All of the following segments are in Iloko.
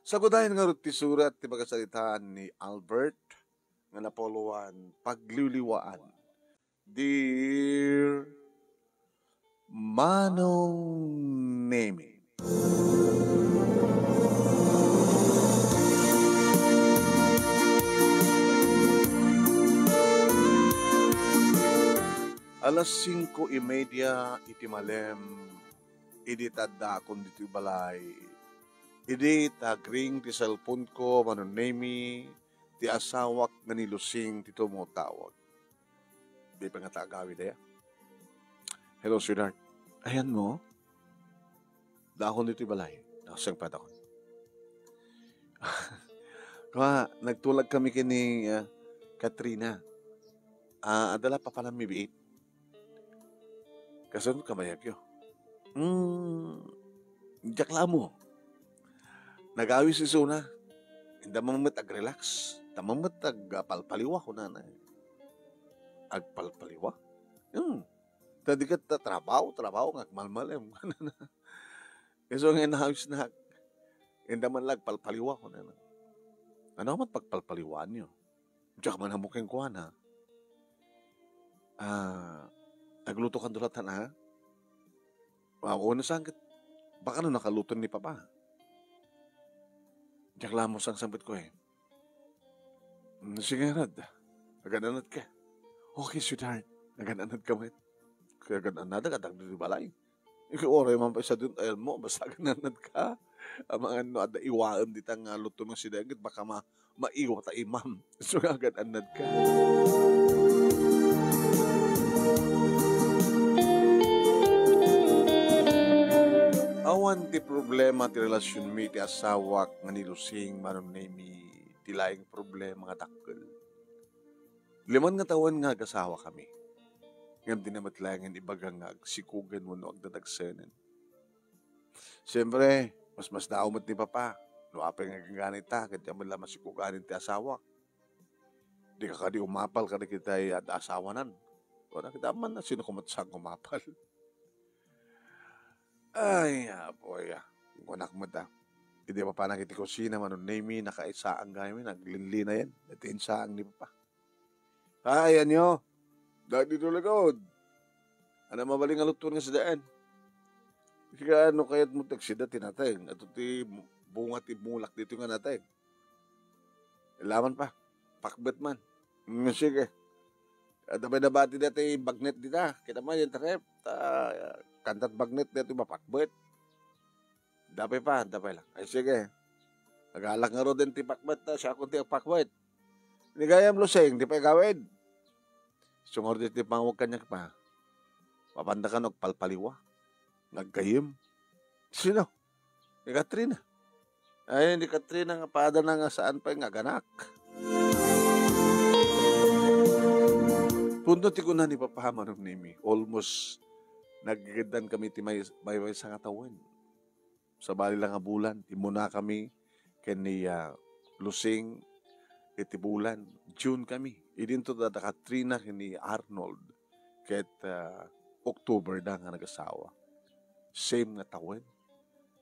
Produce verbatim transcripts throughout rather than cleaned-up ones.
Sagudayan ngarud ti surat ti magasaritaan ni Albert nga napuloan, Pagliwliwaan. Dear Manong Nemi. Alas singko y media iti malem, idi ta addaakon ditoy balay, idi ta agring ti cellphone ko, Manong Nemi, ti asawak nga ni Lusing ti tumawag. Di pa nga ta agawid aya. "Hello, sweetheart. Ayanmo? Addaakon ditoy balay. Nakasangpet ako." Kua, nagtulag kami ken ni, ah, Katrina. Ah, adda la papananmi biit. Kasano kabayagyo? Hmm, diak la ammo. Nagawis isuna. Inda man met agrelax. Inda man met agpalpaliwa, kunana. Agpalpaliwa? Hmm. Ta di ket ta trabaho, trabaho nga agmalmalem, kunana. Isu nga inawisnak. Inda man la agpalpaliwa, kunana. Ano man pagpalpaliwaanyo? Diak man ammo kenkuana. Ah, nagluto kan dulatan, ha? Wa, o, no saan ket, baka no nakaluto ni Papa. Diak la ammo sangsangpet ko, eh. "Mm, sige, ngarud. Agan-anad ka." "Okay, sweetheart. Agan-anad ka met." Kaya agan-anad, adda ditoy balay. Ikaw, oray man pay sadun, ayan mo, basta agan-anad ka. Amangan no adda iwaem dita nga luto nga sida, ket baka ma-, maiwa ta imam. So, agan-anad ka. Awan ti problema ti relasionmi iti asawak nga ni Lusing, Manong Nemi, ti laeng problema nga dakkel. Liman nga tawen nga agasawakami. Ngem dina met laengen ibaga nga agsikogen wenno agdadagsenen. Siempre, masmasdaaw met ni Papa no apay nga gangganay ta ket diak met la masikoganen ti asawak. Dika kadi umapal kadagiti adda asawanan. Kuna ket, "Amanna, sino koma ti saan nga umapal?" Ay, apoy, ah. Kunak met, ah. Idi mapanak iti kusina, Manong Nemi, nakaisaang gayam, naglinlinayen. Iti insaang ni Papa. "Ay, anyo? Dagdi to lagod. Ano mabalin nga lutuan nga sidaan? Sika, ano kayat mo tagsida ti nateng? Ato ti bunga ti mulak dito nga nateng." Ilaman pa. Pakbet man. Mm, sige. Adda pay nabati dati bagnet dita. Kita mo yung trip. Ta, kantat bagnet dati mapakbet. Dapay pa, dapay lang. Ay, sige. Agalak nga ro din ti pakbet, ta siya akong ti pakbet. Ni gayam Lusing, di pay gawid. Sungor di ti pangawag kaniak pa. Mapanda ka no agpalpaliwa. Nga aggayem. Sino? Ni Katrina. Ay, ni Katrina nga pada na nga saan pay nga aganak. Punto ti kuna ni Papa Manong Nemi, almost nagigiddan kami ti may, may, maysa nga tawen. Sabali la nga bulan, immuna kami ken ni, ah, Lusing iti bulan June kami. Idinto da, da Katrina ken ni Arnold ket, ah, October da nga nagasawa. Same nga tawen.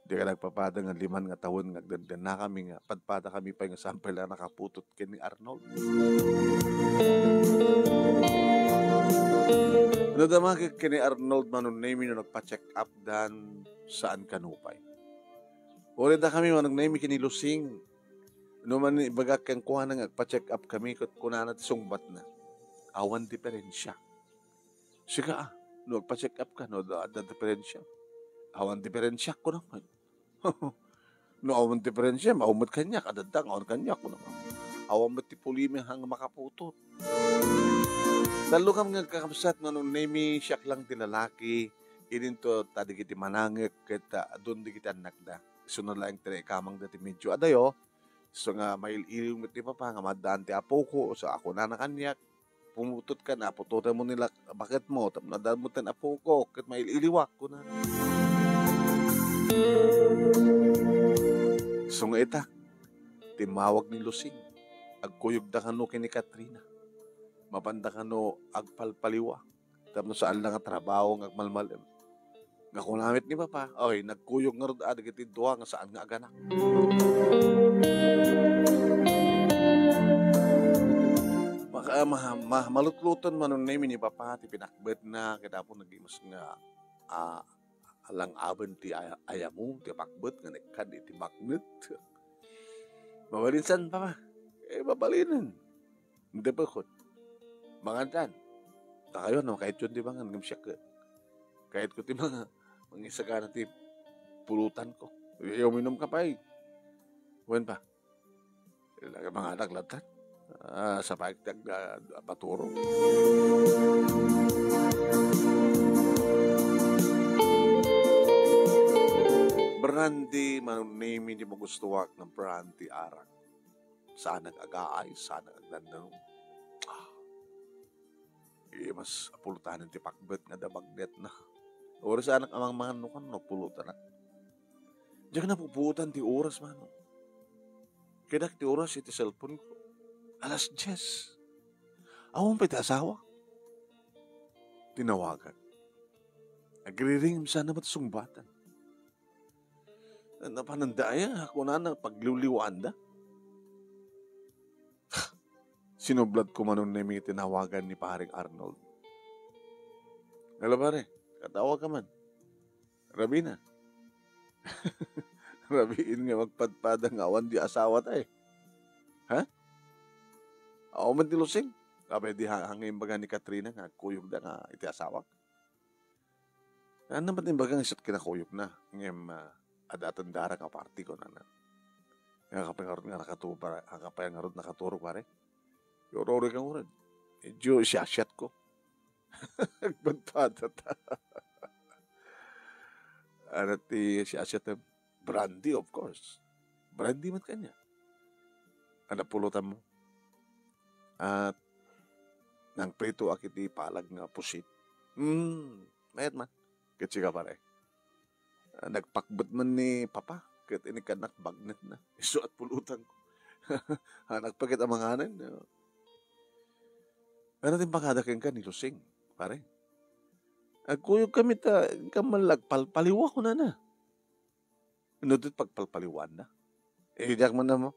Di ka nagpapada nga liman nga tawen nga agdendennakami nga padpada kami pay nga saan pay la nakaputot ken ni Arnold. Nadama ket ken ni Arnold, Manong Nemi, no nagpa-check up dan saan kano pay. Uray dakami, Manong Nemi, ken ni Lusing. No man ibagak kenkuana nga agpa-check up kami, ket kunana ti sungbatna, "Awan diferensya." Sika, ah, no agpa-check up ka, no, adda, adda diferensya. "Awan diferensya," kunak. No, awan diferensya, awan met kaniak, adda, awan kaniak, kunak. "Awan met ti pulimi nga makaputot." Tallo kam nga kakabsat, Manong Nemi, siak lang ti lalaki, idinto ta dagiti manangek ket, ah, adun dagiti annakda. Isu na laeng ti naikamang dati medyo adayo, so nga mail-iliw met ni Papa nga maddaan ti apoko, so ako na nakaniak, pumutot ka, naputotan mo nila baketmo, tapno adda mo ten apoko, ket mail-iliwak, kuna. So nga ita, timmawag ni Lusing, agkuyogda kano ken ni Katrina. Mapanda kano agpalpaliwa, tapno saan la nga trabaho nga agmalmalem. Nga kuna met ni Papa, oy, nagkuyog ngarud a dagiti dua nga saan nga aganak. Maka-, ma-, ma-, malutluton man unay ni Papa ti pinakbetna, ket apo nagimas nga, ah, lang-aben ti ay-, ayamo, ti pakbet nga naikkan iti magnet. Mabalinsan, Papa. Eh, mabalinen. Depekon. Mangantan. Dakayo, no, kayatyon ti mangan, ngem siak, eh, kayatko ti manga-, mangisagana ti pulutanko. Eh, uminumka pay. Wen pa. Ilagay manganak lantan. Ah, sa pagtag, ah, paturo. Brandy, manunimi ti magustuak nga brand ti arak. Saanak agaay, saanak agdandanon. Ah. Imas a pulutanen ti pakbet nga adda magnetna. Uray saanak a mangmangan no kano pulutanak. Diak napupuotan ti oras, mano. Kitak ti oras iti cellphone ko. Alas dies. Awan pay ti asawa. Tinawagak. Agriring, saan na met sungbatan. Napananda aya, kunana, pagliwliwaanda. Sinubladko man unay mi tinawagan ni Paring Arnold. "Hello, pare. Katawag ka man." "Rabii na." Rabiin nga magpadpada nga awan di asawa ta, eh. Ha? Awan man ti lusing. Apay di ha-, hangin baga ni Katrina nga agkuyogda nga iti asawak. Haan met imbaga nga isu't kinakuyogna, ngem, ah, ad-, atendara nga parti, kunana. Nga kapangarod nga nakatupa-, nga kapangarod nakaturog, pare. Ururoy ka ngarud. Medyo isiasiatko. Agpadpada ta. Ano ti isiasiat? Brandy, of course. Brandy met kaniak. Ano pulutanmo? At nangpritoak iti palag nga pusit. Hmm, mayat man. Ket sika, pare. Ah, nagpakbet man ni Papa, ket inikkannak magnetna. Isu at pulutanko. Anak pa ket amanganen, no? Ano ti impakada kenka ni Lusing, pare? Agkuyogkami ta, inkam man la agpalpaliwa, kunana. Ano ti pagpalpaliwaanna? Eh, diak man ammo.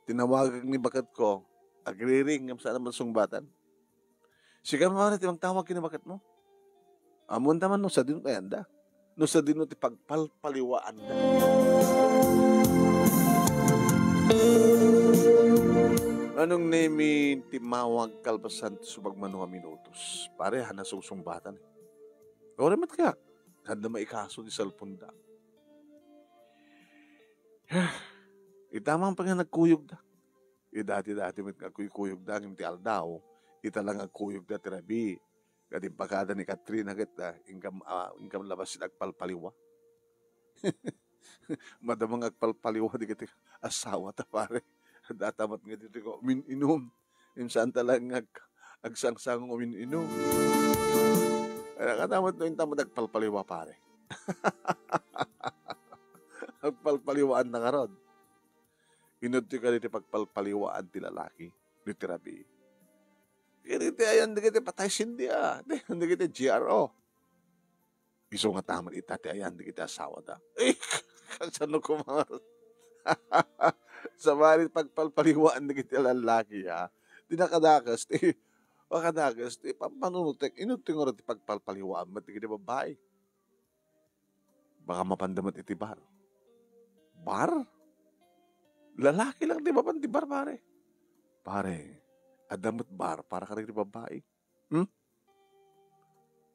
Tinawagak ni baketko, agriring, ngem saan man sungbatan. Sika, pare, ti mangtawag ken ni baketmo. Ammoanta man no sadino ti ayanda. No sadino ti pagpalpaliwaanda. Ngarud, Nemi, timmawag kalpasan ti subagmano a minutos. Pare, haan a sungsungbatan, eh. Uray met kayat. Haan da maikaso ti cellphone da. Ita man pay nga nagkuyogda. Idati-dati met nga agkuykuyogda ngem ti aldaw, ita la nga agkuyogda ti rabii. Ket impakada ni Katrina ket, ah, inkam, ah, inkam la bassit agpalpaliwa. Madama nga agpalpaliwa dagiti asawata, pare. Data met nga ditoy nga umin-inum. Insaanta la nga ag-, agsangsango nga umin-inum. Ay, kadamat no inta met agpalpaliwa, pare. Agpalpaliwaanna ngarud. Inudtoy kadi ti pagpalpaliwaan ti lalaki, ditoy rabii. Kadi ti ayan dagiti patay sindi, ah. Dagiti G R O. Isu nga taman ita ti ayan dagiti asawada. Eh, kasano koma? Sabali pagpalpaliwaan dagiti lalaki, ha? Ti nakadakes, ti, makadakes, ti pampanunotek, inudtoy ngarud ti pagpalpaliwaan met dagiti babbai. Baka mapanda met iti bar. Bar? Lalaki lang ti mapan ti bar, pare. Pare, adda met bar para kadagiti babbai. Hmm?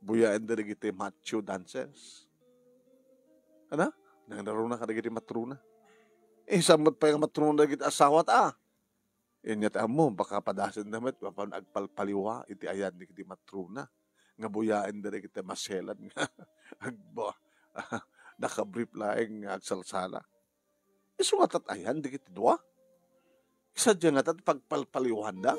Buyaenda dagiti macho dancers. Ana? Nangnaruna kadagiti matrona. Eh, saan met pay nga matrona dagiti asawa ta? Inya ti ammo, baka padasenda met mapan agpalpaliwa iti ayan dagiti matrona nga buyaenda dagiti maselan nga agba-, nakabrief laeng nga agsalsala. Isu ngata ti ayan dagiti dua? Sadiay ngata ti pagpalpaliwaanda?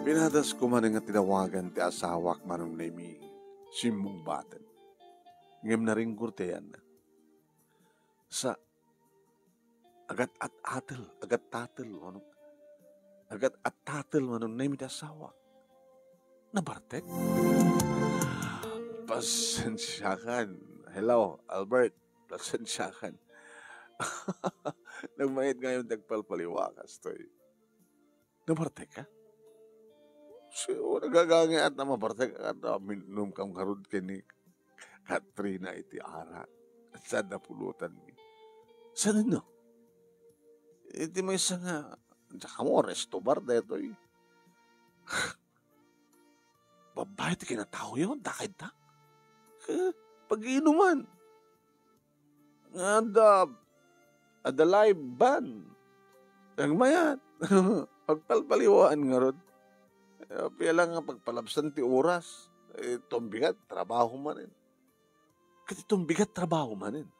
Pinadas ko man nga tinawagan ti asawak, Manong Nemi. Simmungbaten. Ngem naringgor ti ayanna. Sa agat-at-atel, agat-atel, ano? Agat-attatel, Manong Nemi, ti asawak. Nabartek? Pasensiakan. Hello, Albert. Pasensiakan. Nagmangit ngayon ti agpalpaliwa, kastoy. Nabartek ka? Si, nagagangiat na mabartek ka, ta minum kam garud ken ni Katrina iti arak. Saan da pulutanmi? Saan no? Iti maysa nga, diak ammo, resto bar daytoy. Babae ti kinataoyo, dakay da. Eh, pag-iinuman. Nga adda, adda live band. Nagmayat. Pagpalpaliwaan ngarud. Eh, apay la nga pagpalabsan ti oras. Eh, tumbigat, trabaho manen. Ket tumbigat, trabaho manen.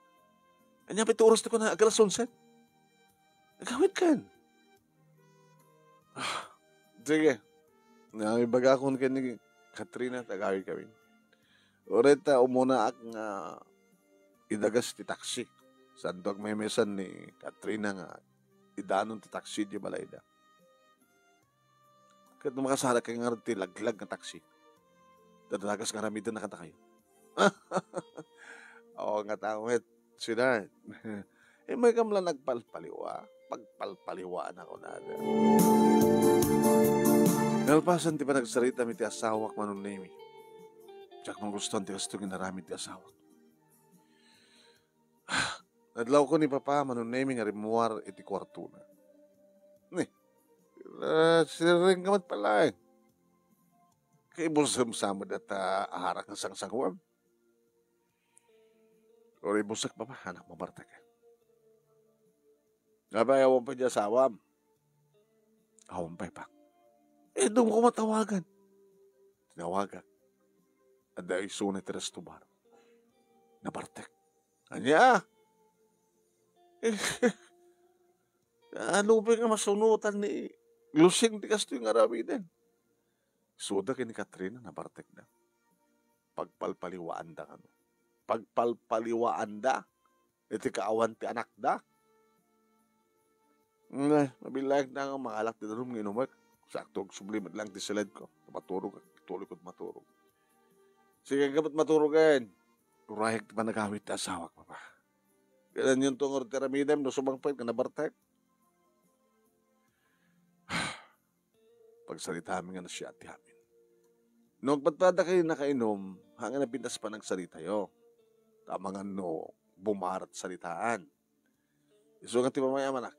Ania pay ti oras ti kuna, agalas onse. Agawid kan. Ah, sige. Nga ibagakon ken ni Katrina, tagawid kami. Uray ta umunaak nga idagas ti taksi. Saanto agmemesan ni Katrina nga idanon ti taksi di balayda. Ket no makasarak kay ngarud ti laglag nga taksi, dadagas nga aramiden na kadakayo. Oo nga tao met, sweetheart. Immay kam la nagpalpaliwa, pagpalpaliwaan ako nada. Nalpasan ti panagsarita mi ti asawak, Manong Nemi. Diak magustuhan ti kasto nga inaramid ti asawak. Nadlawko ni Papa, Manong Nemi, nga rimmuar iti kuartona. Ni, ah, siring ka met pala, eh. Kaibusem sa met data arak nga sangsanguam. Uray ibusek, Papa, anak, mabartek. Apay, awan pay di asawam? Awan pay, Pak. Eh, dum ko matawagan. Tinawagak. Adda isuna ti resto bar. Nabartek. Ania? Ano pay nga masunotan ni Lusing ti kastoy nga aramiden? Isuda ken ni Katrina, nabartekda. Pagpalpaliwaanda kano. Pagpalpaliwaanda iti kaawan ti anakda. Nga, mabilayak na nga mangalak ti danum nga inumek. Sakto, agsubli met lang ti siled ko. Maturog, tuloy ko maturog. Sige, gabat maturog, en. Urayak ti panagawid ti asawak, Papa. Kailan yun to nga ti aramidem, no sumangpet nga nabartek? Pagsaritaami nga nasiat ti amin. No agpadpada kayo nakainom, hangin napintas pa nagsaritayo. Tama nga no bumarat saritaan. Isu nga ti mamayamanak.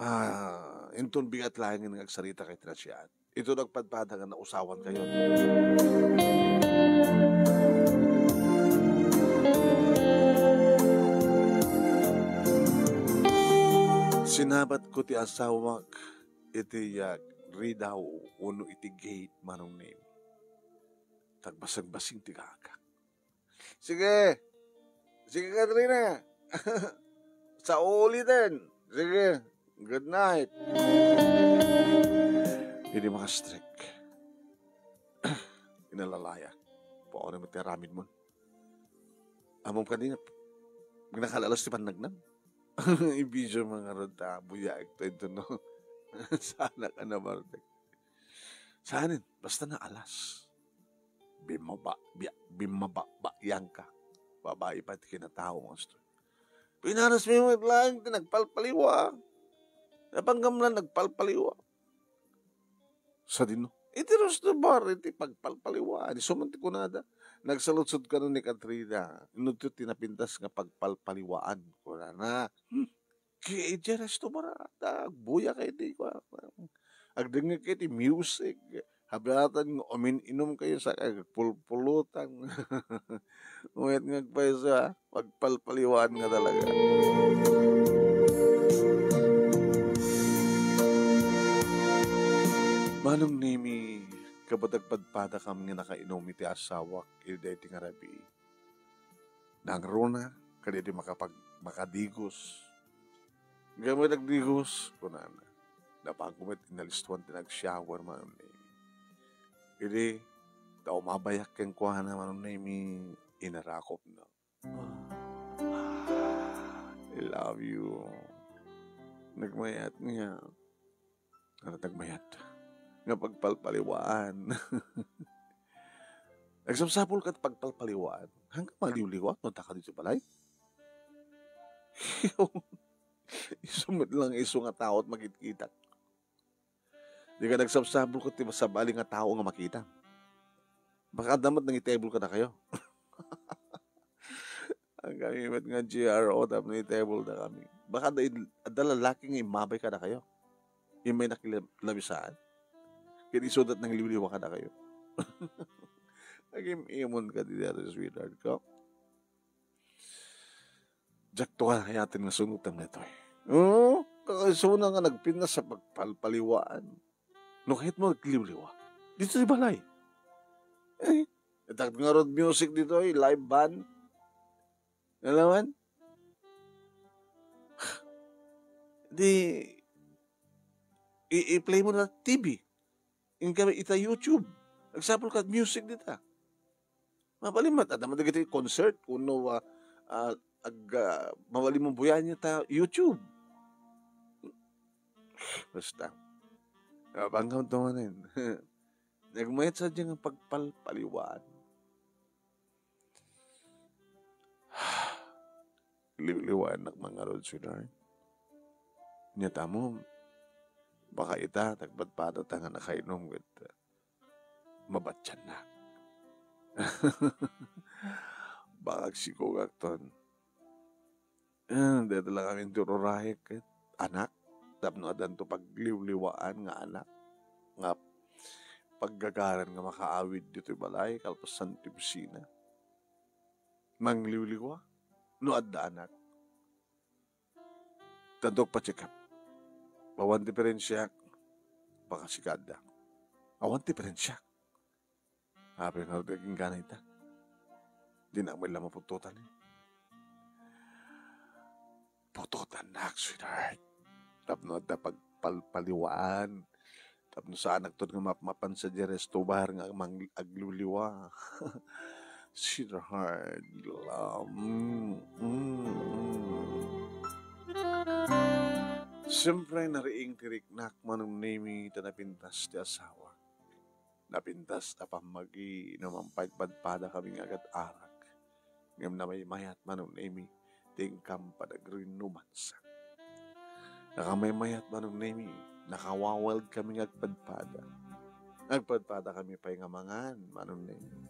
Ah, inton bigat laeng nga agsarita kay ti nasiat. Ito nagpadpada nga nausawan kayo. Sinabat ko ti asawak iti yag ridaw wenno iti gate, Manong Nemi. Tagbasing-basing ti gagak. Sige. Sige, Katrina. Sa uliten. Sige. Good night. Idi makastrek. Inalalayak. Paano mo ti aramid mo? Amom kanina, nakalalas ti pannagnang. Ibisyo mga rod, ah, buyaek to ito, no? Sana ka na, Bartek. Saanen, basta naalas. Bimaba-, bi-, bimababa-, yan ka. Babae pa ti kinatao mo, gusto. Pinaras mi met laeng ti nagpalpaliwa. Napanggam lang nagpalpaliwa. Sa dino? Iti resto bar, iti pagpalpaliwa. Di suman ti kunada. Nagsaludsod kano ni Katrina. Inudto ti napintas nga pagpalpaliwaan. Kunana, hmm, ki-, iti resto bar, ta, agbuya kayo ti, agdengngeg kayo ti music. Habiatan nga umin-inom kayo sa kagpulpulutan. Umayat nga agpayso, ha? Pagpalpaliwaan nga talaga. Manong Nemi, kabatagpadpada kam nga nakainom iti asawak, iti daytoy nga rabii. Nangruna, kadi di makapag-, makadigos. Gamit agdigos, kunana. Napanko met inalistuan ti nag-shower, Manong Nemi. Idi, ta umabayak kenkuana, Manong Nemi, inarakopna. I love you. Nagmayat nga. Nagmayat nga pagpalpaliwaan. Nagsapsapul ket pagpalpaliwaan. Hanggang maliwliwa, no, taka dito balay. Isu met lang isu nga tao ti makitkitak. Di ka nagsapsapul ket ti sabali nga tao nga makita. Baka adda met nangitebol kadakayo. Ang kami met nga G R O, tapno itebol da kami. Baka adda, adda lalaki nga immabay kadakayo. Immay nakilabisaan. Ket isuda ti nangliwliwa kadakayo. Nagim-imon ka di dati, sweetheart ko. Diak to kayat nga sunotan daytoy. Oo, kakaisuna nga nagpintas sa pagpalpaliwaan. No kayatmo agliwliwa, dito sa balay. Eh, itak nga road music ditoy, live band. Alam man? Di, i-, i-play mo na T V. Inka ita YouTube. Nagsapul ka music dita. Mabalin met, adda man dagiti concert, kuno, ah, ah, ag-, ah, mabalin mo buyaen ita YouTube. Basta. Ah, bangkam to manen. Nagmayat sa dyan nga pagpalpaliwaan. Liwliwaannak man ngarud, sweetheart. Nya ta mo, baka ita, nagpadpadata nga nakainom ket, uh, mabatyannak. Baka agsigogak ton. Eh, deta lang amin ti ururayek ket anak, tapno addanto pagliwliwaan nga anak, nga paggagaran nga makaawid ditoy balay, kalpasan ti opisina. Mangliwliwa no adda anak. Tadok pa check up. Awan diferensiak. Baka sika adda. Awan diferensiak. Apay nga daging gana ita. Di na may lama putotan eh. Putotan na, sweetheart. Tapno adda pagpalpaliwaan. Tapno saanak ton nga mapmapan sa di resto bar nga mang-, agliwliwa. Sweetheart, love. Mm, mm, mm. Siyempre, nariing ti riknak, Manong Nemi, ta napintas ti asawa. Napintas a pammagi no mangpadpadpada kami nga agat-arak. Ngem namaymayat, Manong Nemi, ti inkam panagrinumansa. Nakamaymayat, Manong Nemi, nakawawald kami nga agpadpada. Agpadpada kami pay nga mangan, Manong Nemi.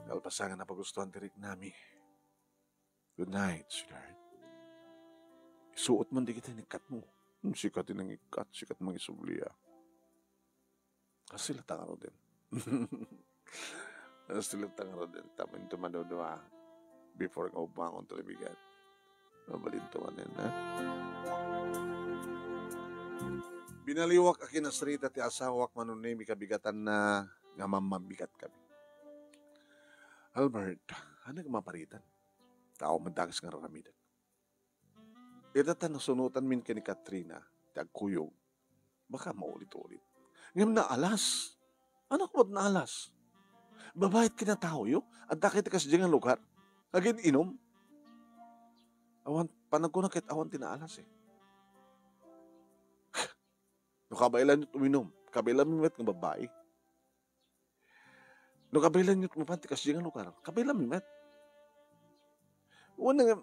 Kalpasan nga napagustuan ti riknami. Good night, sweetheart. Isuot man di kita inikkat mo. Hmm, sika ti nangikkat, sika ti mangisubli, ah. Kasi latang ano din. Kasi latang ano din. Tapno ito manunua. Before nga ubangon to bigat. Mabalin to man yan, ha? Binaliwak a kinasrita ti asawak, Manong Nemi, kabigatan na nga mammabigat kami. Albert, ano nga maparitan? Tao madagis nga raramidek. Ita ta nasunotan min ken ni Katrina, ti agkuyog. Baka maulit-ulit. Ngem naalas. Ano ko naalas? Babae ti kinataoyo? Adda kay ti kasdiay nga lugar? Agin-inom? Awan, panagkuna ket awan ti naalas eh. No kabaelan yot uminom, kabaelan mi met nga babae. No kabaelan yot mapan ti kasdiay nga lugar, kabaelan mi met. Wen nga,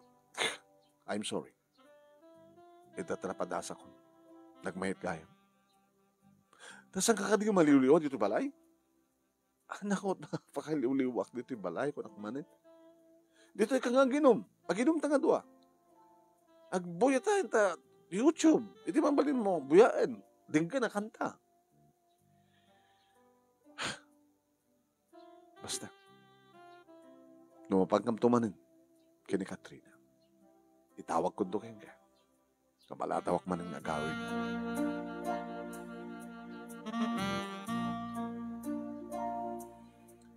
I'm sorry. Ita ta napadasakon. Nagmayat gayam. Ta saan ka kadi nga maliwliwa dito balay? Anak ko, pakaliwliwak dito balay, kunak manen. Dito ka nga aginom. Aginom ta nga dua. Agbuya tayo ta YouTube. Iti mabalin mo, buyaen. Denggan a kanta. Basta. No, mapagkamto manen ken ni Katrina. Itawag ko to kenka. Kabalatawak manen nga agawid.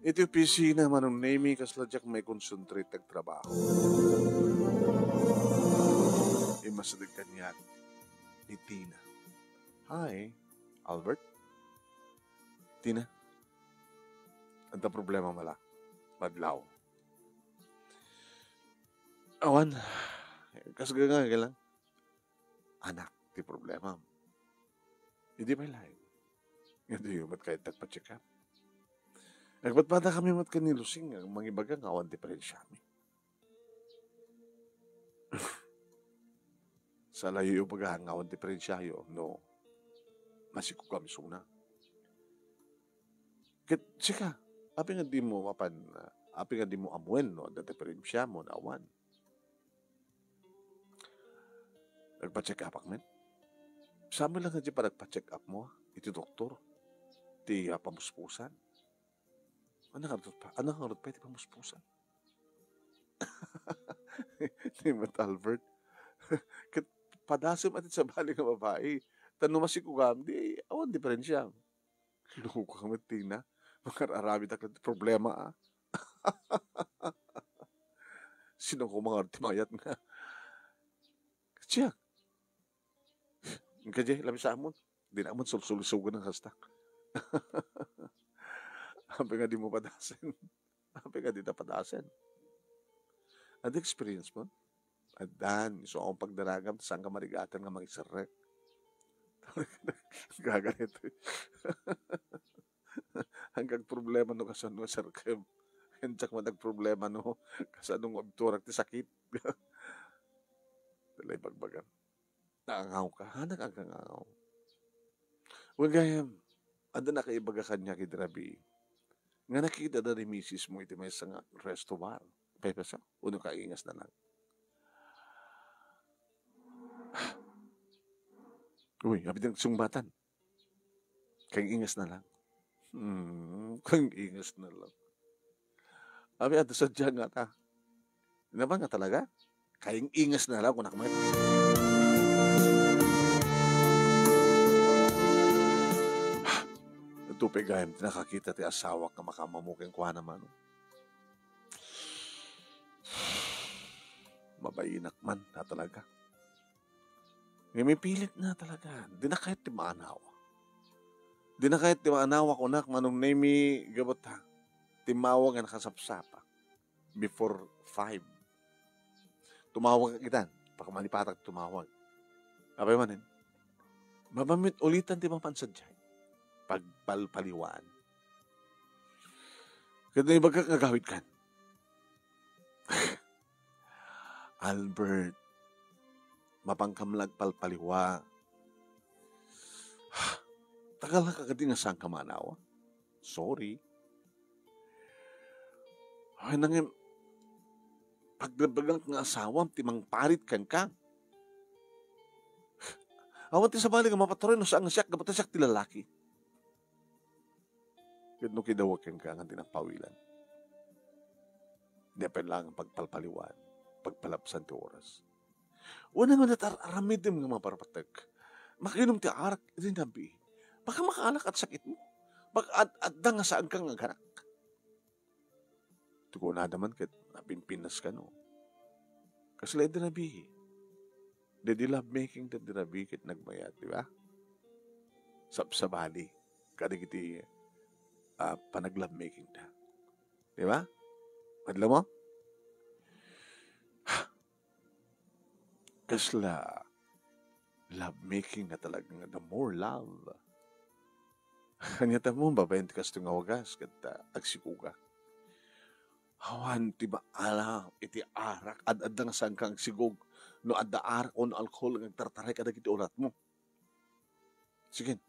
Iti opisina, Manong Nemi, kasla diak maikonsentrate ti agtrabaho. Immasideg kaniak ni Tina. Hi, Albert. Tina, adda problema mala. Madlaw. Awan, kas ganga lang. anak ti problema. Idi pay laeng. Nga diyo met kayat agpa-check up. Nagpadpadakami met ken ni Lucing nga mangibaga nga awan diferensiami. Salayo ibaga nga awan diferensiayo no masikugam isuna. Ket sika, apay nga dimo mapan, apay nga dimo ammuen no adda diferensiam wenno awan? Nagpa-check up-ak met. Saan met laeng nga di panagpa-check up-mo, ah, iti doktor. Ti, ah, pamuspusan. Ania ngarud pa-, ania ngarud pay ti pamuspusan? Ni Mat Albert. Ket padasem a ti sabali nga babai. Ta no masikugam, di awan diferensiam. Loko ka met, Tina. Mangar-aramidak laeng ti problema, ah. Sino ko mangar ti mayat nga? Siak. Kadi, labi sa amon. Di na man sulsulisogan ng hashtag. Apay nga dimo padasen. Apay nga di ta padasen. Adda experience mo? Addan, isu akong pagdaragam, saan ka marigatan nga mangiserrek? Gaganito. Ang kag problema no kasano nga serkem. Ang tsak man ag problema no kasano nga agturak ti sakit. Dala ibagbagam. Naangaw ka? Hanak agangaw. Wen gayam, adda nakaibaga kaniak idi rabii nga nakitana ni misis mo iti maysa nga resto bar. Pepesa? Uno kaingas na lang. Uy, abi ti nagsungbatan. Kaingas na lang. Hmm, kaingas na lang. Abi, adda sadiay nga ta. Naman nga talaga? Kaingas na lang, kunak met. Adu pay gayam ti nakakita ti asawak nga makamammo kenkuana, mano. Mabainak man, na talaga. Nga mipilit na talaga. Di na kayat ti maanawa. Di na kayat ti maanawa, kunak, Manong Nemi, gabut ha. Timmawag nga nakasapsapa. Before five. Tumawag ka itan. Pakamalipatak tumawag. Apay manen? Mabamit ulitan ti mapan sadiay. Pagpalpaliwaan. Ket no ibagak nga agawidkan. Albert, mapankam la agpalpaliwa. Tagalka kadi nga saanka maanawa? Sorry. Ay, nangem, pagdagdagan nga asawam ti mangparit kenka. Awan ti sabali nga mapaturay no saan nga siak, gapu ta siak ti lalaki. Ket no kidawek kenka nga di nagpawilan. Di apay laeng pagpalpaliwan, pagpalabsan ti oras. Wen nga natar-aramidem nga maparpatek. Makinom ti arak, iti nabi. Baka makaalak at sakit mo. Baka ad-, adda nga saanka nga aganak. Ti kunada man ket napinpinas kano. Kasla idi rabii. Daydi lovemaking daydi rabii ket nagmayat, di ba? Sabsabali kadagiti, ah, panaglovemaking da. Di ba? Madla mo? Kasla lovemaking nga talaga nga the more love. Kanya ta mo, babaen ti kastoy nga wagas, ket, ah, agsikuga. Awan ti maala iti arak, ad-adda nga saanka agsigog, no adda arak wenno alkohol nga agtartaray kadagiti uratmo. Sige.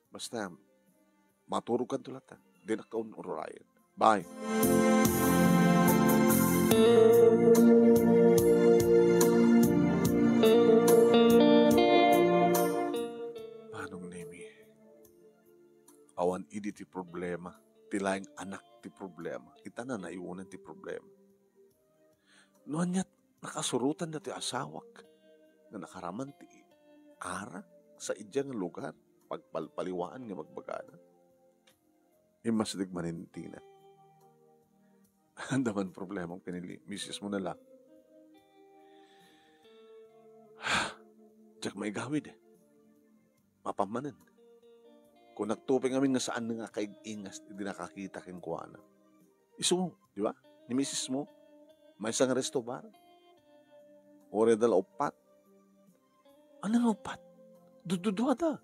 Basta, maturogkanto latta. Dinak kaun-urayen. Bye. Manong Nemi, awan idi ti problema, ti laeng anak ti problema, ita nanayunen ti problema. No aniat nakasurotan datoy asawak nga nakaraman ti arak sa idiay nga lugar, pagpalpaliwaan nga magbagana. Immasdeg manen Tina. Anda man problemam ken ni misis mo na lang. Diak maigawid. Mapan manen. Kunakto pay ngamin nga saan nga kaig-ingas ti nakakita kenkuana. Isu, di ba? Ni misis mo, maysa nga resto bar. Uray adda la uppat. Ania nga uppat? Dududuada.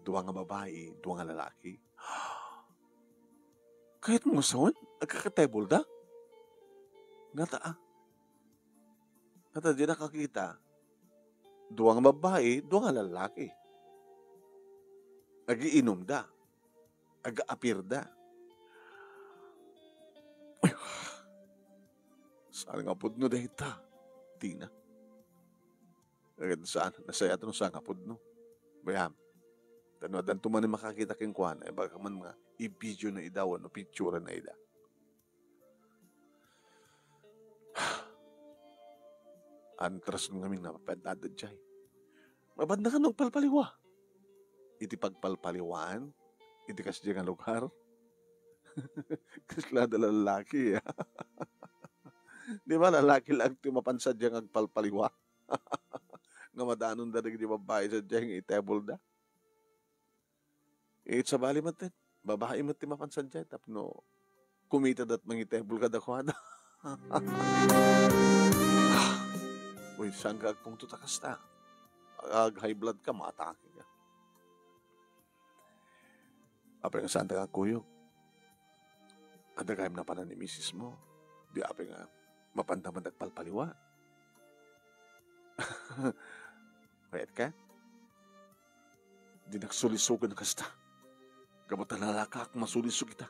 Dua nga babai, dua nga lalaki. Kayatmo nga sawen? Agkakatebulda? Ngata, a. Ngata, diak nakakita. Dua nga babai, dua nga lalaki. Agiinumda. Agaapirda. Saan nga pudno dayta, Tina? Agad saan, nasayaat no saan nga pudno. Bayam. Ta no addanto man makakita kenkuana, ibaga man nga i-video na ida wenno picture na ida. Antrason ngamin nga mapantad jay. Mabanda ka no agpalpaliwa. Iti pagpalpaliwaan, iti kasdiay nga lugar, kasla da lalaki, a. Di ba, lalaki lang ti mapan sadiay nga agpalpaliwa? Nga madanon da dagiti babai sadiay nga itebulda. It sabali met, babai met ti mapan sadiay tapno kumita dat mangitebul kadakuada. Uy, saan ka agpungtot a kasta? Ag-high blood ka, maatake ka. Apay nga saan ta nga agkuyog? Adda gayam napanan ni misis mo. Di apay nga mapanda man agpalpaliwa. Mayat ka? Di nagsulisogan kasta. Gapu ta nalakak masulisog ita.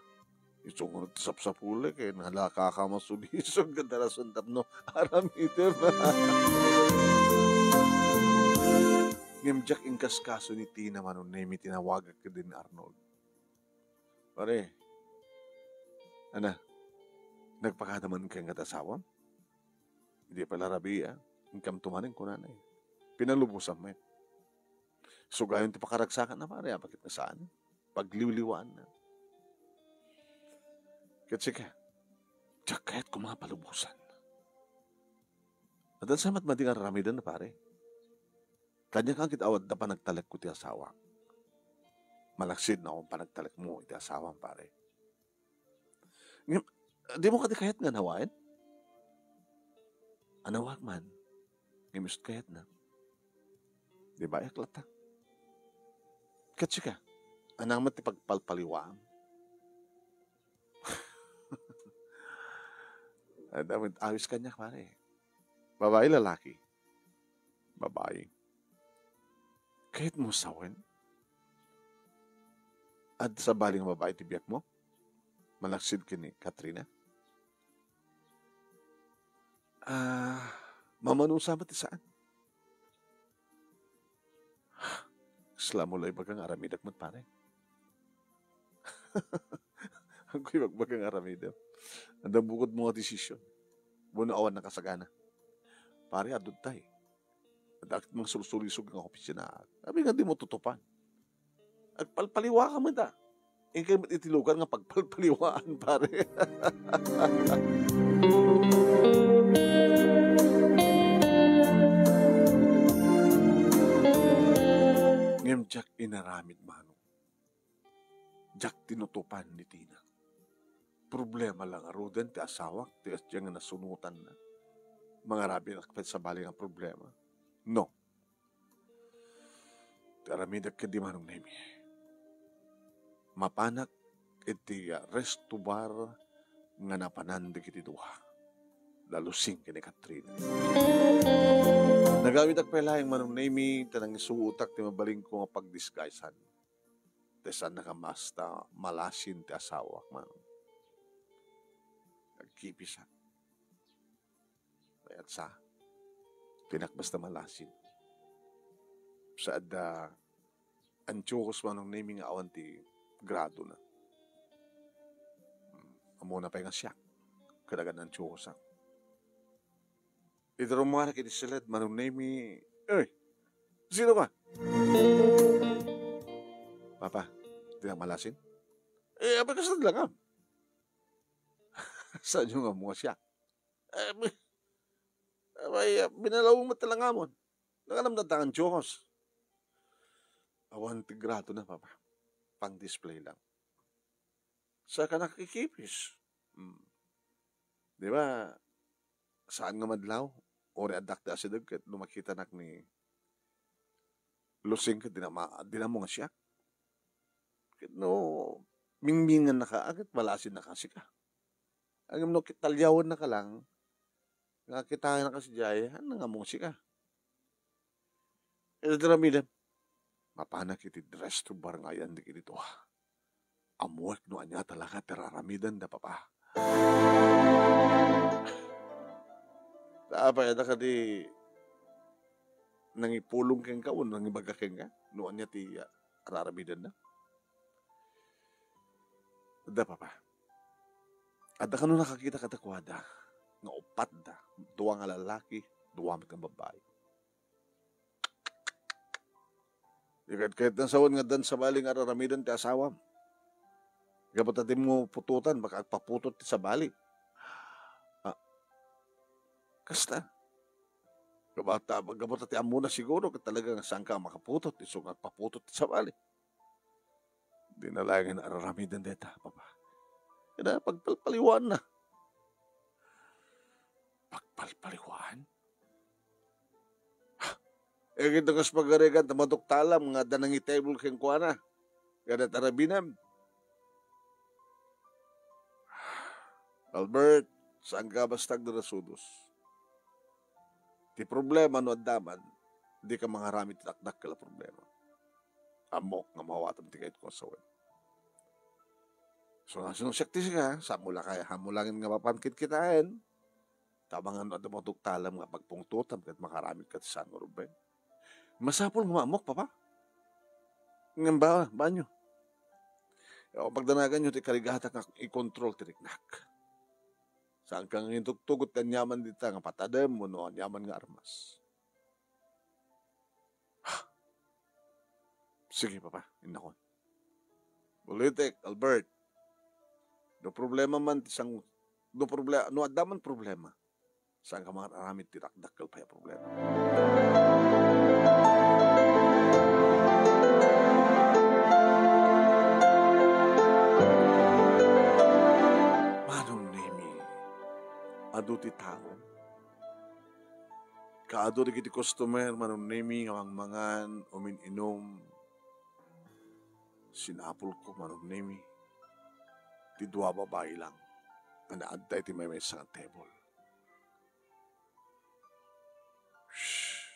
Isu nga sapsapuli ket nalakaka masulisog ket rason tapno aramidem. Ngem diak inkaskaso ni Tina, Manong Nemi, tinawagak ken ni Arnold. Pare, ana, nagpakada man ka nga asawam? Idi pay la rabii, inkam tumanen, kunana, e. Pinalubosan met. Sugayon ti pakaragsakanna, pare, a, bakit nga saan? Pagliwliwaanna. Ket sika, diak kayat koma palubosan. Adda sa met madi nga ar-aramidenna, pare. Kaniak nga ket awan adda panagtalekko ti asawak. Malaksid no awan panagtalekmo iti asawam, pare. Ngem, dimo kadi kayat nga nawaen? Anawak man, ngem isut' kayatna. Di ba, ayak latta? Ket sika, ania met ti pagpalpaliwaam? Adda met awis kaniak, pare. Babai, lalaki? Babai. Kayatmo sawen? Adda sabali nga babai ti biagmo? Malaksid ken ni Katrina? A, mamanusa met ti saan. Kasla mo la ibaga nga aramidek met, pare. Agko ibagbaga nga aramidem. Adda bukodmo nga desisyon. Wenno awan nakasagana. Pare, adutay. Adda ket mangsulsulisog nga opisina. Abi nga dimo tutupan. Agpalpaliwa ka met, a. Inkay met iti lugar nga pagpalpaliwaan, pare. Ngem diak inaramid, manong. Diak tinutupan ni Tina. Problema la ngaruden ti asawak, ti asdiay nga nasunotanna. Mangarabiak pay sabali nga problema. No. Ti aramidek ketdi, Manong Nemi. Mapanak iti, ah, resto bar nga napanan dagiti dua, da Lusing ken ni Katrina. Nagawidak pay laeng, Manong Nemi, ta nangisuotak ti mabalinko nga pagdisguisean. Ta saannaka, basta malasin ti asawak, Manong. Nagkipisak. Mayat sa. Dinak basta malasin. Sa adda antiokos, Manong Nemi, nga awan ti gradona. Hmm, ammona pay nga siak. Kadagan antiokos, a. Idi rummuarak iti siled, Manong Nemi, "Oy, sino ka?" "Papa, dinak malasin." "E, apay kasla langam?" "Saanyo nga ammo nga siak?" "E, bi-, apay, a, binalawem met ti langamon. Nangalam dayta nga antiokos." "Awan ti gradona, Papa. Pang-display lang." "Saanka nakikipis?" Hmm. Di ba, saan nga madlaw, uray addak ti asideg ket no makitanak ni, Lusing ket dinama-, dinammo nga siak. Ket no mingmingennaka, ket balasennaka sika. Ngem no ket talyawennaka lang, nga kitaennaka sadiay, haan nga ammok sika. Ket aramidem, mapanak iti resto bar nga ayannak iti dua. Ammoek no ania talaga ti ar-aramidenda, Papa. Ta apay, adda kadi nangipulong kenka wenno nangibaga kenka no ania ti, ah, ar-aramidenda? Adda, Papa. Adda kano nakakita kadakuada nga upatda, dua nga lalaki, dua met nga babbai. Di ket kayatna sawen nga addan sabali nga ar-aramiden ti asawam. Gapu ta dimo putotan, baka agpaputot ti sabali. Ah, kasta. Gapu ta, gapu ta ti ammona siguro ket talaga nga saanka a makaputot, isu nga agpaputot ti sabali. Di na laengen ar-aramiden dayta, Papa. Kaya pagpalpaliwanna. Pagpalpaliwan? Eh, ket kas pagarigan ta maduktalam nga adda nangitable kenkuana. Kada tarabinam. Albert, saanka basta agdarasudos. Ti problema no adda man, dika mangaramid ti dakdakkel a problema. Ammok nga maawatam ti kayatko a sawen. So, nasinusiak ti sika, saan mo la kaya, haan mo laengen nga mapan kitkitaen. Tapno adda maduktalam nga pagpungtotam ket makaramidka ti saan nga rumbeng. Masapul nga maammok, Papa. Ngem ba, baanyo? Pagdanaganyo ti karigatak nga ikontrol ti riknak. Saanka nga intugtugot ti aniaman dita nga patadem wenno aniaman nga armas. Sige, Papa, innakon. Bulitek, Albert. No problema man ti sang-, no proble-, no adda man problema, saanka mangaramid ti dakdakkel pay a problema. Manong Nemi, adu ti tao. Kaadu dagiti customer, Manong Nemi, nga mangmangan, umin-inum. Sinapulko, Manong Nemi, ti dua babai lang nga naadda iti maymaysa nga table. Shh.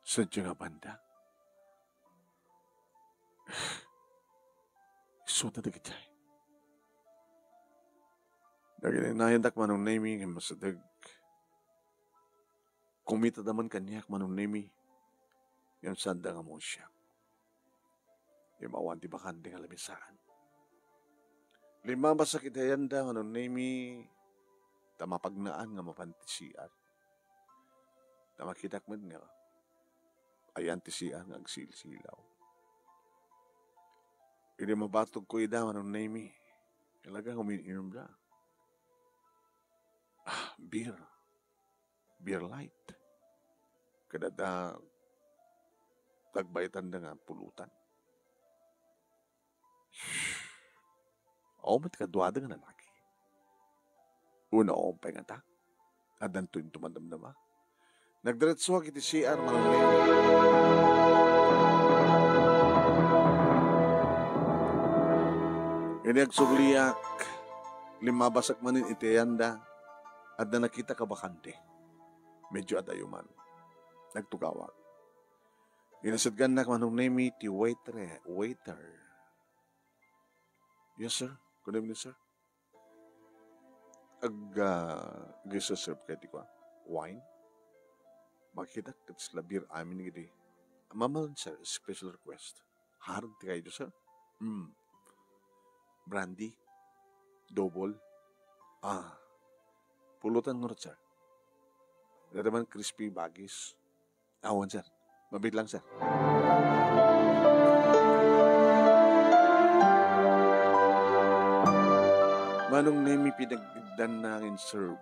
Sadiay nga banda. Isuda dagiti. Naginayandak, Manong Nemi, nga masadeg. Kumitada man kaniak, Manong Nemi, ngem saanda nga ammoen siak. Imawan ti bakante nga lamisaan. Limmabasak iti ayanda, Manong Nemi, ta mapagnaan nga mapan ti C R. Ta makitak met nga ayan ti C R nga agsilsilaw. Idi mabatogko ida, Manong Nemi, talaga umin-inumda. Ah, beer. Beer Light. Kada da, tagbaetanda nga pulutan. Awan met kaduada nga lalaki. Unaom pay ngata, addanto inton madamdama. Nagdiretsoak iti C R, Manong Nemi. Idi agsubliak, limmabasak manen iti ayanda, adda nakitak a bakante. Medyo adayo man. Nagtugawak. Inasidgannak, Manong Nemi, ti waitre-, waiter. "Yes, sir. Good evening, sir." Ag-, ah, ag-serve kay ti kua, wine? Makitak ket sila beer amin idi. Ma'am, sir, special request. Hard ti kayatyo, sir? Hmm. Brandy? Double? Ah. Pulutan ngarud, sir. Dada man crispy baggies. Awan, sir. Mabiit lang, sir. Manong Nemi, pinagdanna nga in-serve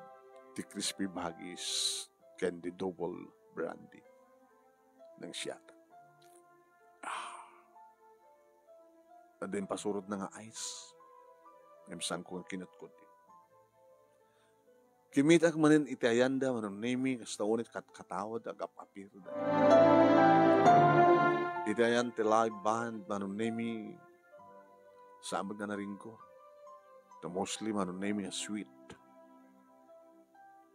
ti crispy baggies ken ti double brandy. Nangsiak. Ah. Adda impasurotna nga ice. Ngem saanko nga kinutkot. Kimitak manen iti ayanda, Manong Nemy, kasta unay katkatawad, agap-apirda. Iti ayan ti live band, Manong Nemy, saan met nga naringgor. Ta mostly, Manong Nemy, a sweet,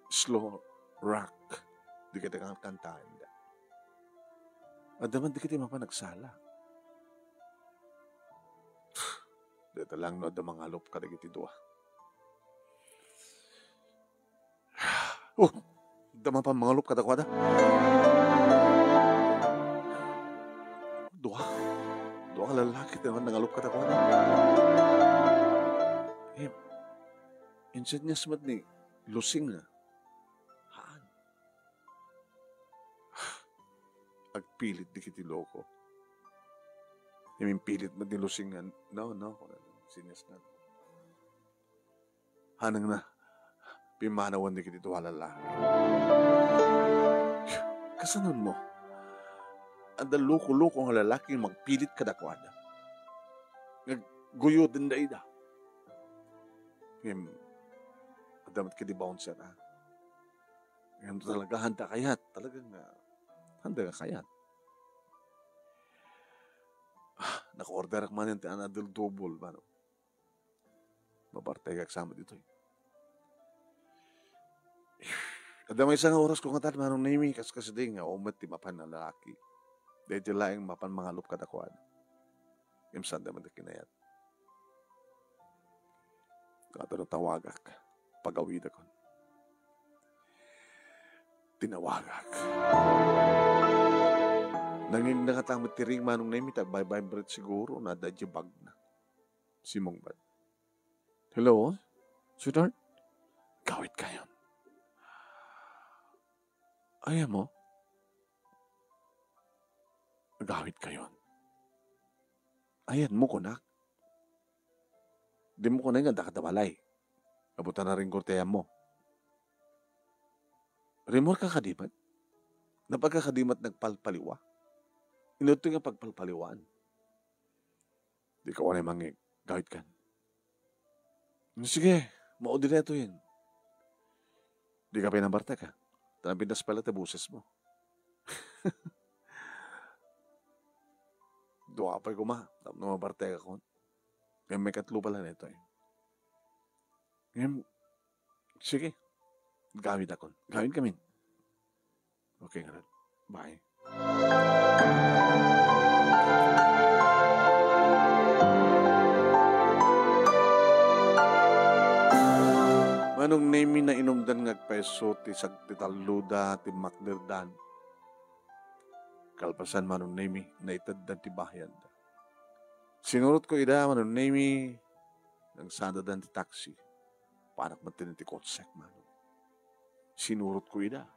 slow rock, dagiti kankantaenda. Adda man dagiti mapan agsala. Dayta lang no adda mangalup kadagiti dua. Oh, adda mapan mangalup kadakuada. Dua. Dua nga lalaki ti naman nangalup kadakuada. Eh, insenyas met ni Lusing nga. Haan. Agpilit dagiti loko. Imimpilit met ni Lusing nga, "No, no," insenyas na. Hanang na, pimmanawen dagiti dua a lalaki. Kasanon mo? Adda loko-loko nga lalaki nga magpilit kadakuada. Nga guyodenda ida. Ngem, adda met kadi bouncer, ah. Ngem talaga, handa kayat. Talaga nga, handa nga kayat. Ah, naka-orderak manen ti another double, Manong. Mabartegak sa met ditoy. Adda maysa nga oras ko nga tal, Manong Nemy, kas-, kasdi nga umet ti mapan a lalaki. Daytoy laeng mapan mangalup kadakuada. Ngem sanda met kinayat. Kato no tawagak, pagawidakon. Tinawagak. Nangin nakatamet ti ring, Manong Nemy, ta agvibrate siguro, no adda idiay bag na. Simong bat. "Hello, sweetheart?" "Agawidkayon." "Ayanmo?" "Agawidkayon." "Ayanmo, kunak?" "Dimo kunay nga adda kada balay. Abutan a ringgor ti ayanmo." "Rimmuarka kadi met?" "Napagka kadi met nagpalpaliwa?" "Inudto nga pagpalpaliwaan." "Dika unay mangngeg, agawidkan." "Sige, maudi daytoyen." "Dika pay nabartek, a? Ta napintas pay la ti bosesmo." Dua pay koma, tapno mabartekakon. Ngem maikatlo pay la daytoy. Ngem, sige. Agawidakon. Agawidkamin. Okay, ngarud. Bye. Manong Nemy, nainumdan nga agpayso ti sag-, ti talloda, ti makderdan. Kalpasan, Manong Nemy, naiteddan ti bahianda. Sinurotko ida, Manong Nemy, nagsadadan ti taxi. Panak met ti kotsek, Manong. Sinurotko ida.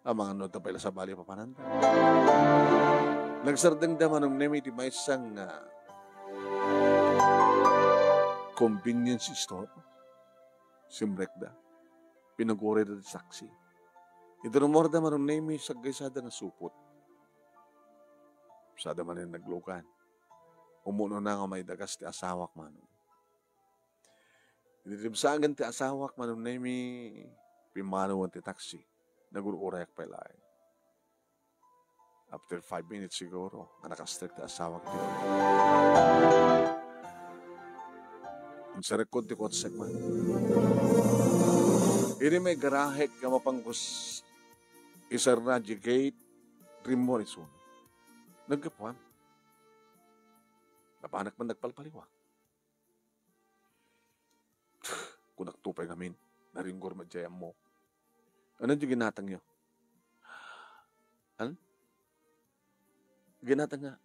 Amangan no adda pay la sabali a papananda. Nagsardengda, Manong Nemy, iti maysa nga convenience store. Simrekda. Pinagurayda ti taxi. Idi rummuarda, Manong Nemy, saggaysada nga supot. Sada manen naglugan. Umunona nga maidagas ti asawak, Manong. Idi dimsagen ti asawak, Manong Nemy, pimmanawen ti taxi. Nagur-urayak pay laeng. After five minutes siguro, nga nakastrek ti asawak iti. Insarekkon ti kotsek, man. Idi may garahek nga mapangkus isarra di gate, rimmuar isu. Naggapuan. Napanak man nagpalpaliwa. Kunak to pay ngamin, naringgor met diay ammo. Ano di ginatangyo? Ano? Ginatang nga,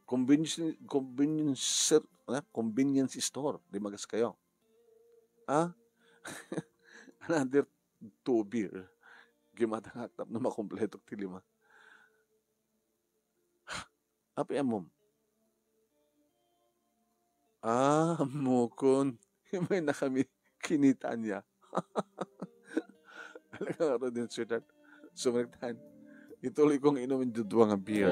convenience, convenience, ah, convenience store, di magas kayo. Ha? Another two beer. Gimatangak tapno makompletok ti lima. Apay ammom? Ah, ammokon. May na kami kinitaan niya. Talaga nga din, sweetheart. Sumrektan. Ituloy kong inumin dudua nga beer.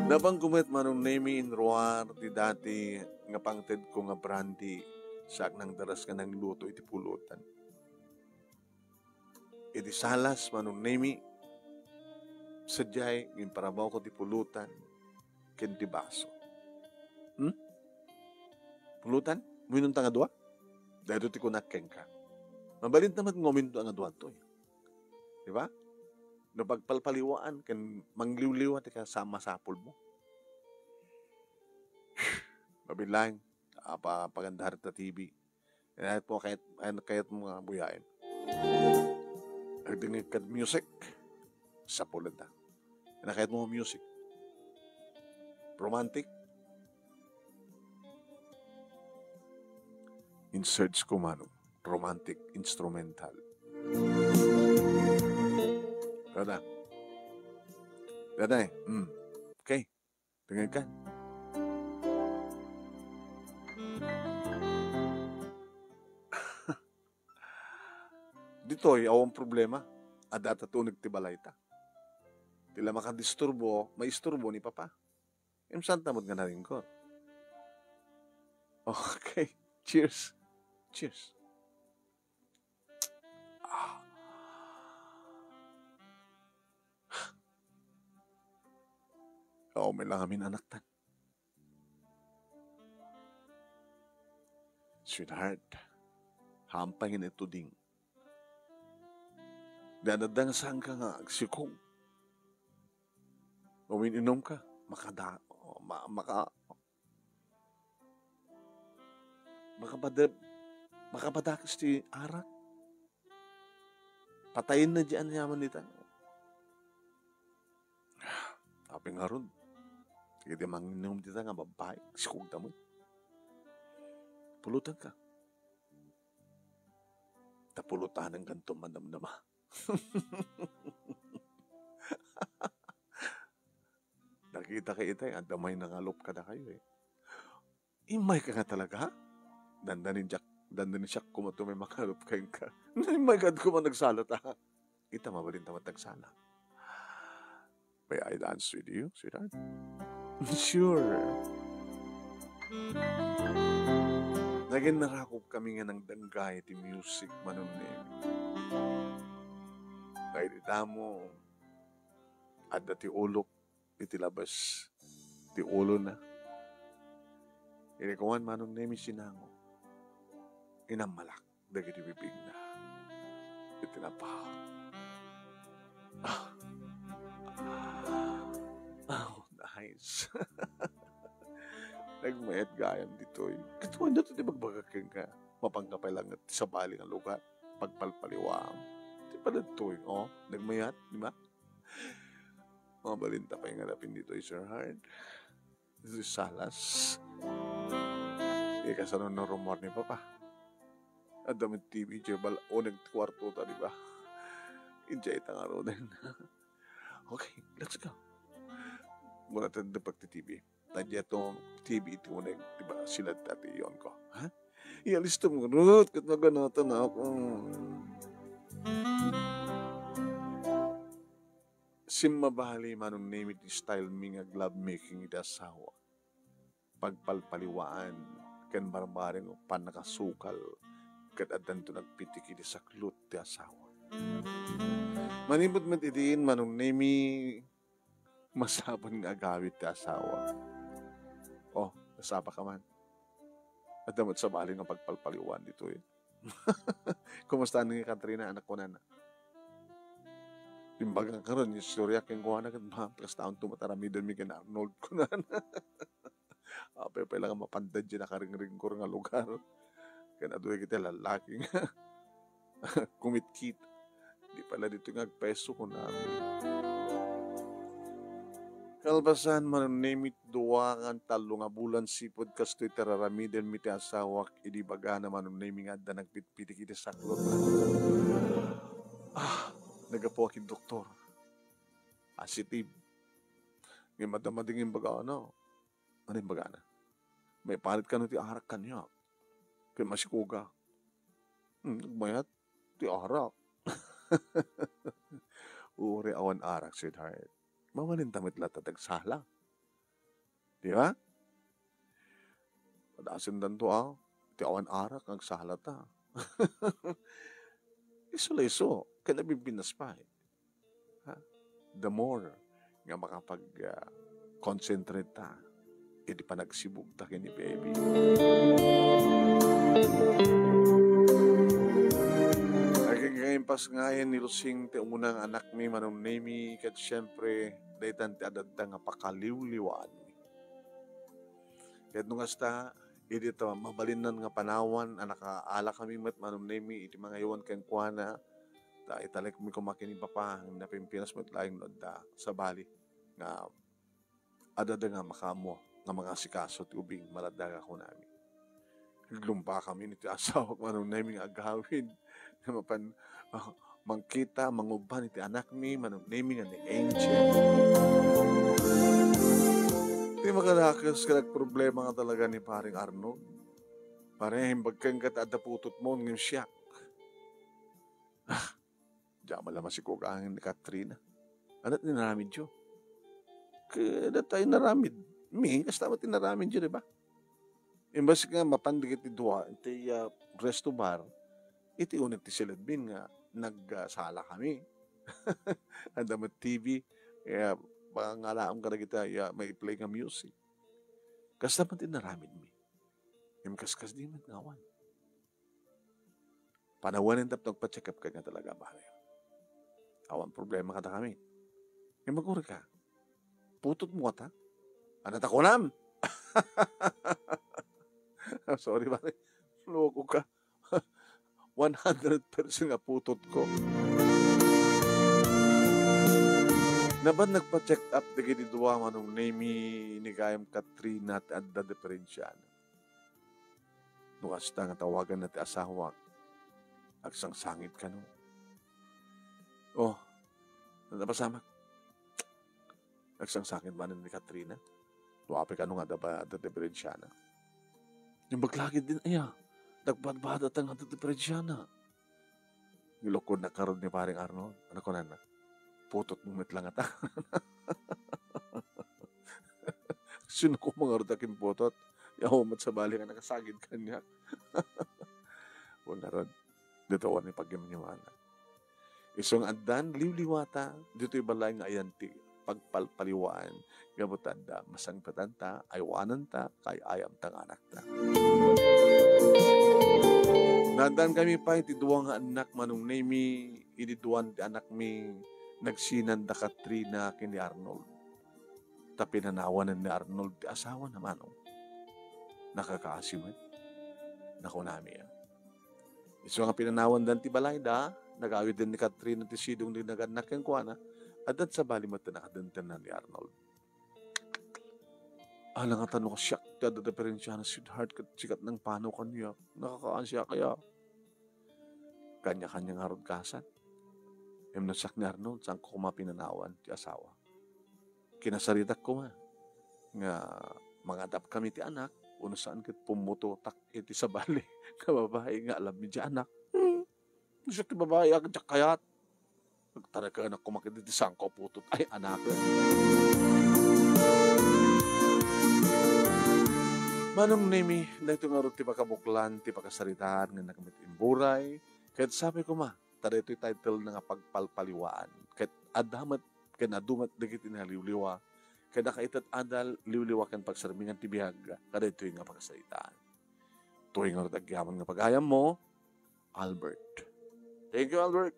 Napan ko met, Manong Nemy, inruar ti dati nga pangted ko nga brandy. Siak nangdaras nga nangluto iti pulutan. Iti salas, Manong Nemi, sadiay, imparabawko ti pulutan ken ti baso. Hmm? Pulutan? Uminumta nga dua? Daytoy ti kunak kenka. Mabalinta met nga uminumta nga dua toy. Di ba? No pagpalpaliwaan ken mangliwliwa ti kasa-, masapulmo. Mabilang, apa, pagandahar ta T V. Kayatmo, kayat-, kayatmo nga buyaen. Agdengngeg kad music, sapulenta. Kayatmo music. Romantic. In-search ko, Manong. Romantic instrumental. Kada. Kada eh. Mm. Okay. Dengngeg ka. Ditoy, awan problema. Adda ta ti uneg ti balayta. Ti la makadisturbo, maisturbo ni Papa. Imsanta met nga naringgot. Okay. Cheers. Cheers. Ah. Awan met lang amin anaktan. Sweetheart, hampay nga ituding. Di adda nga saanka nga agsikog. Umin-inom ka, makada-, ma-, maka-, makapadeb-, makapadakes ti arak. Patayen na di aniaman dita. Apay ngarud? Dagiti manginom dita nga babbai, sikog da met. Pulutan ka. Ta pulutanen kanto madamdama. Nakita ka itay, adda may nangalup kadakayo eh. Immay ka nga talaga? Dandanin siak, dandanin siak koma to may mangalup kenka. Immay ka koma nagsalat, ah. Ita, mabalin ta met nagsalat. May I dance with you, sweetheart? Sure. Nagin narakop kami nga nangdanggay ti music, Manong Nemi. Nga idi damo, adda ti ulok iti labes ti ulona. Idi kuman, Manong Nemi, sinango, inammalak dagiti bibigna iti napaut. Ah. Ah, nice. Nagmayat gayam ditoy. Ket kasta ti ibagbagak kenka. Mapanka pay laeng ti sabali nga lugar. Pagpalpaliwaam. Ti padagtoy, oh, nagmayat, di ba? Mabalinta pay nga napinditoy, sweetheart. Ditoy salas. Di kasano narummuar ni Papa? Adda met T V, jebal, uneg ti kuartota, di ba? Idiay ta ngaruden. Okay, let's go. Muna ta depek ti T V. Ta diay to T V iti uneg, di ba? Sila ti atiyon ko. Ha? Ialistom ngarud, ket maganatan ako. Simmabali, Manong Nemi, ti style mi nga love making iti asawa. Pagpalpaliwaan ken barbareng pannakasukal ket addanto nagpitik iti saklot ti asawa. Manipud met idin, Manong Nemi, masapul nga agawid ti asawa. Oh, nasapa ka man. Adda met sabali nga pagpalpaliwaan ditoy. Kumusta ni Katrina, anak ko nana? Imbaga karon, istorya kenkuana ket ma-, kastaonto met aramidenmi ken Arnold, kunana. Apay pay la nga mapanda diay nakaringringkor nga lugar. Ken adu dagiti lallaki nga kumitkit. Di pay la ditoy nga agpeso, kunami. Kalpasan, Manong Nemi, dua ngan tallo nga bulan sipud kastoy ti ar-aramidenmi ti asawak idi ibagana, Manong Nemi, nga adda nagpitpitik iti saklot. Ah, naggapuak iti doktor. Positive. Ngem adda madingin imbagana. Ania imbagana? Maipalit kano ti arak kaniak. Ket masikoga. Hmm, nagmayat ti arak. Uray awan arak, sweetheart. Mabalinta met latta ti agsala. Di ba? Padasendanto, ah. Ti awan arak, agsala ta. Isu la isu, ken nabibinnas pay. Ha? The more nga makapag, ah, concentrate ta iti panagsibug ta ken ni baby. Aginggaimpas ngayen ni Rosing ti umuna nga anakmi, Manong Nemi, ket siempre, daytan ti adda nga pakaliwliwaanmi. Ket no kasta, idi ta mabalinnan nga panawan a nakaala kami met, Manong Nemi, iti mangayawan kenkuana, ta italekmi koma ken ni Papa, napimpinas met laeng no adda sabali nga adda nga makaammo nga mangasikaso ti ubing, maladaga kunami. Naglumba kami iti asawak, Manong Nemi, nga agawid. Nga mapan, ah, mangkita, mangubban iti anakmi, Manong Nemi, nga ni Angel. Ti makadakes ket nagproblema nga talaga ni Paring Arnold. Pare, imbag kenka ta adda putotmo, ngem siak. Ah, diak la masikog angin ni Katrina. Ania ti inaramidyo? Ket dayta inaramidmi, kasta met inaramidyo, di ba? Imbes nga mapan dagiti dua iti, ah, resto bar, iti uneg ti siledmin nga nagsala kami. Adda met T V, kaya pangalaam kadagiti, ah, mai-play nga music. Kasta met inaramidmi. Ngem kaskasdi met nga awan. Panawanen tapno agpa-check up kaniak talaga, pare. Awan problema kadakami. Ngem agurayka, putotmo ngata? Ania ti kunam? Sorry, pare. Loko ka. One hundred percent nga putotko. Napan nagpa-check up dagiti dua, Manong Nemi, ni gayam Katrina, ti adda diperensiana. No kasta nga tawaganna ti asawak, agsangsangit kano. Oh, napasamak. Agsangsangit manen ni Katrina. Duape kano nga adda ba, adda diperensiana. Imbag la ketdin aya, nagbadbadatan nga adda diperensiana. Nilukod na karud ni Paring Arnold. Ania kunana? Putotmo met la ngata. Sino ko mangarud a kimputot? Yaw met sabali nga nakasagid kaniak. Wen ngarud, ditoy awan ni pagyamyamana. Isu nga addan liwliwata, ditoy balay nga ayan ti pagpalpaliwaan, gapu ta adda masangpetanta, aywananta, kay-ayamta nga anakta. Naaddan kami pay ti dua nga annak, Manong Nemi, idi duan ti anakmi, nagsinan da Katrina ken ni Arnold. Ta pinanawanen ni Arnold ti asawana, Manong. Nakakaasi met. Nakunami, ah. Isu nga pinanawandan ti balayda, nagawidden ni Katrina ti sidong ti nagannak kenkuana, adda sabali met ti nakadentenna ni Arnold. Ala nga tano siak ti adda diperensiana, sweetheart, ket sikat nang pano kaniak. Nakakaasiak aya. Kanya-kanya ngarud kasat. Ngem no siak ni Arnold, saanko koma pinanawan ti asawa. Kinasaritak koma nga mangadap kami ti anak, uno saan ket pummutotak iti sabali nga babai nga alammi ti anak. Hmm. Siak ti babai, agdiak kayat. Agtarekanak koma ket iti sangko putot. Ay, anak. Manong Nemi, daytoy ngarud ti pakabuklan ti pakasaritaan nga nagmit imburay. Ket sapay koma, ta daytoy title na nga pagpalpaliwaan. Ket adda met, ken adu met dagiti naliwliwa. Ket nakaited adal, liwliwa ken pagsarmingan ti biag, kadaytoy nga pakasaritaan. Toy ngarud agyaman nga pagayammo, Albert. Thank you, Albert.